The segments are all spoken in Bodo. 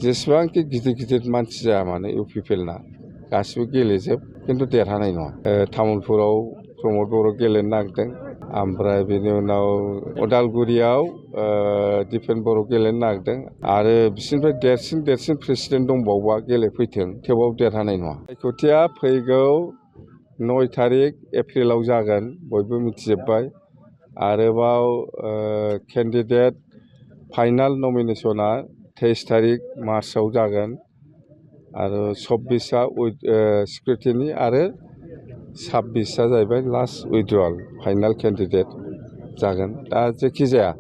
जेसेबांखि गिदिर गिदिर मानसि जाया मानो इउपिपिएलना गासिबो गेलेजोब खिन्थु देरहानाय नङा। तामुलपुराव प्रमद बर' गेलेनो नागिरदों, ओमफ्राय बेनि उनाव उदालगुरियाव दिपेन बर' गेलेनो नागिरदों आरो बिसोरनिफ्राय देरसिन प्रेसिडेन्ट दंबावोबा गेलेफैथों, थेवबाबो देरहानाय नङा। सायख'थिया फैगौ 9 तारिख एप्रिलाव जागोन, बयबो मिथिजोब्बाय। आरोबाव केन्डिडेट फाइनाल नमिनेसना 23 तारिख मार्चआव जागोन आरो 24आ स्क्रुटिनि आरो 26आ जाहैबाय लास्ट उइड्रल फाइनाल केन्डिडेट जागोन। दा जेखि जाया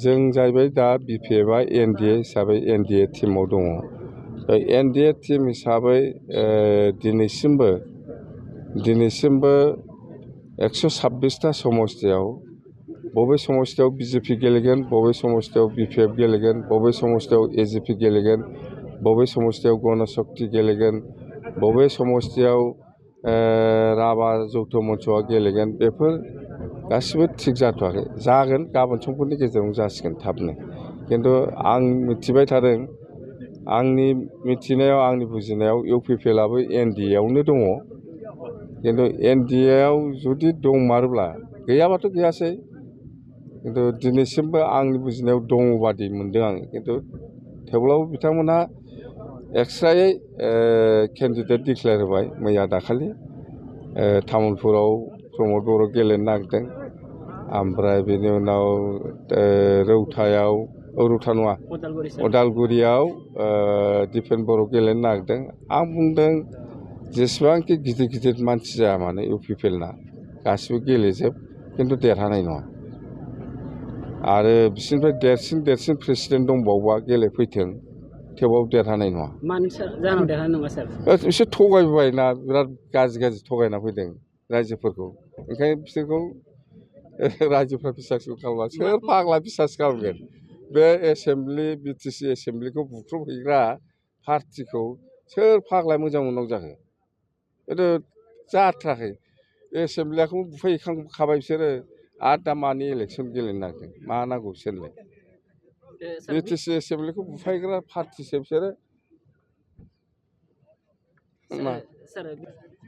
जों जाहैबाय दा बिपिएफआ एनडिए हिसाबै एनडिए टिमाव दङ। एनडिए टिम हिसाबै दिनैसिमबो 126टा समस्तियाव बबे समस्तियाव बिजेपि गेलेगोन, बबे समस्तियाव बिपिएफ गेलेगोन, बबे समस्तियाव एजिपि गेलेगोन, बबे समस्तियाव गणशक्ति गेलेगोन, बबे समस्तियाव राभा जौथ मन्चआ गेलेगोन, बेफोर गासिबो थिग जाथ'वाखै। जागोन, गाबोन समफोरनि गेजेरावनो जासिगोन थाबनो। खिन्थु आं मिथिबाय थादों, आंनि मिथिनायाव आंनि बुजिनायाव इउपिपिएलआबो एनडिएआवनो दङ। खिन्थु एनडिएआव जुदि दंमारोब्ला, गैयाबाथ' गैयासै, खिन्थु दिनैसिमबो आंनि बुजिनायाव दङ बादि मोनदों आं। खिन्थु थेवब्लाबो बिथांमोनहा एक्सट्रायै केन्डिडेट डिक्लेयार होबाय मैया दाखालि। तामुलपुराव प्रमद बर' गेलेनो नागिरदों, ओमफ्राय बेनि उनाव रौता नङा उदालगुरियाव दिपेन बर' गेलेनो नागिरदों। आं बुंदों जेसेबांखि गिदिर गिदिर मानसि जाया मानो इउपिपिएलना गासिबो गेलेजोब खिन्थु देरहानाय नङा। आरो बिसोरनिफ्राय देरसिन प्रेसिडेन्ट दंबावोबा गेलेफैथों, थेवबाबो देरहानाय नङा। मानो सार जाहोनाव देरहानाय नङा सार? बिसोर थगायबायना, बिराद गाज्रि थगायना फैदों रायजोफोरखौ। ओंखायनो बिसोरखौ रायजोफ्रा बिसास खालामा। सोर फाग्ला बिसास खालामगोन? बे एसेमब्लि बिटिसि एसेमब्लिखौ बुख्रुबहैग्रा पार्टिखौ सोर फाग्लाया मोजां मोननांगौ जाखो? खिन्थु जाथाराखै। एसेमब्लिखौ बुफायहैखांखाबाय बिसोरो, आरो दा मानि इलेक्सन गेलेनो नागिरदों? मा नांगौ बिसोरलाय? बिटिसि एसेमब्लिखौ बुफायग्रा पार्टिसो बिसोरो।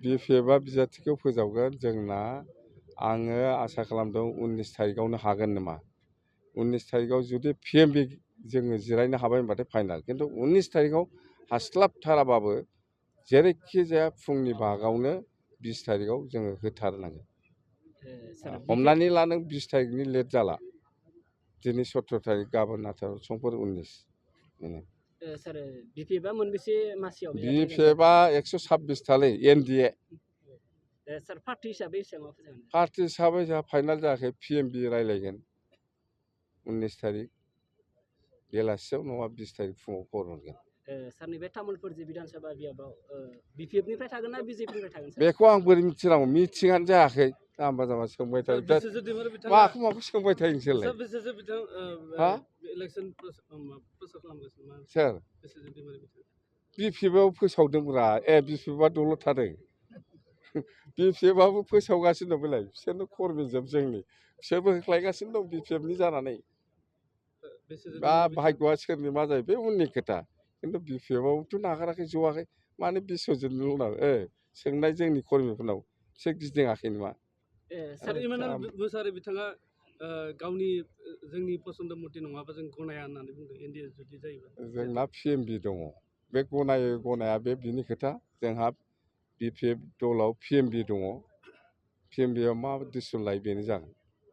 बिपिएफआ बिजाथिखौ फोजावगोन जोंना। आङो आसा खालामदों 19 तारिखआवनो हागोन नामा। 19 तारिखआव जुदि पिएमबि जोङो जिरायनो हाबाय होनबाथाय फाइनाल। खिन्थु 19 तारिखआव हास्लाबथाराबाबो जेरैखि जाया फुंनि भागावनो 20 तारिखआव जोङो होथारनांगोन। हमनानै ला नों 20 तारिखनि लेट जाला, दिनै 17 तारिख, गाबोन 18, समफोर 19 बेनो। सार बिपिएफआ मोनबेसे मासियाव? बिपिएफआ 126 थालै एनडिए। सार पार्टि हिसाबै पार्टि हिसाबै जोंहा फाइनाल जायाखै। पिएमबि रायलायगोन 19 तारिख बेलासियाव, नङा 20 तारिख फुङाव खबर हरगोन। सारनि बे तामुलपुर जि बिधान सभा बियाबाव बिपिएफनिफ्राय थागोन ना बिजेपिनिफ्राय थागोन? बेखौ आं बोरै मिथिनांगौ? मिथिङानो जायाखै। जाम्बा सोंबाय थायो। माखौ सोंबाय थायो नोंसोरलाय? सोर? बिपिएफआव फोसावदोंब्रा। बिपिएफआ दलद थादों। बिपिएफआबो फोसावगासिनो दं बेलाय, बिसोरनो कर्मिजोब जोंनि। बिसोरबो होख्लायगासिनो दं बिपिएफनि जानानै। दा भाग्यआ सोरनि मा जायो बे उननि खोथा। खिन्थु बिपिएफआवथ' नागाराखै, जवाखै। माने बिस्वजितल' सोंनाय जोंनि कर्मिफोरनाव, बिसोर गिदिङाखै नामा? सार इमानुएल मोसाहारि बिथाङा गावनि जोंनि पसन्द मथे नङाबा जों गनाया होननानै बुंदों एनडिए जुदि जायोबा। जोंना पिएमबि दङ, बे गनाया बे बिनि खोथा। जोंहा बिपिएफ दलाव पिएमबि दङ। पिएमबिआव मा डिसिसन लायो बेनो जागोन।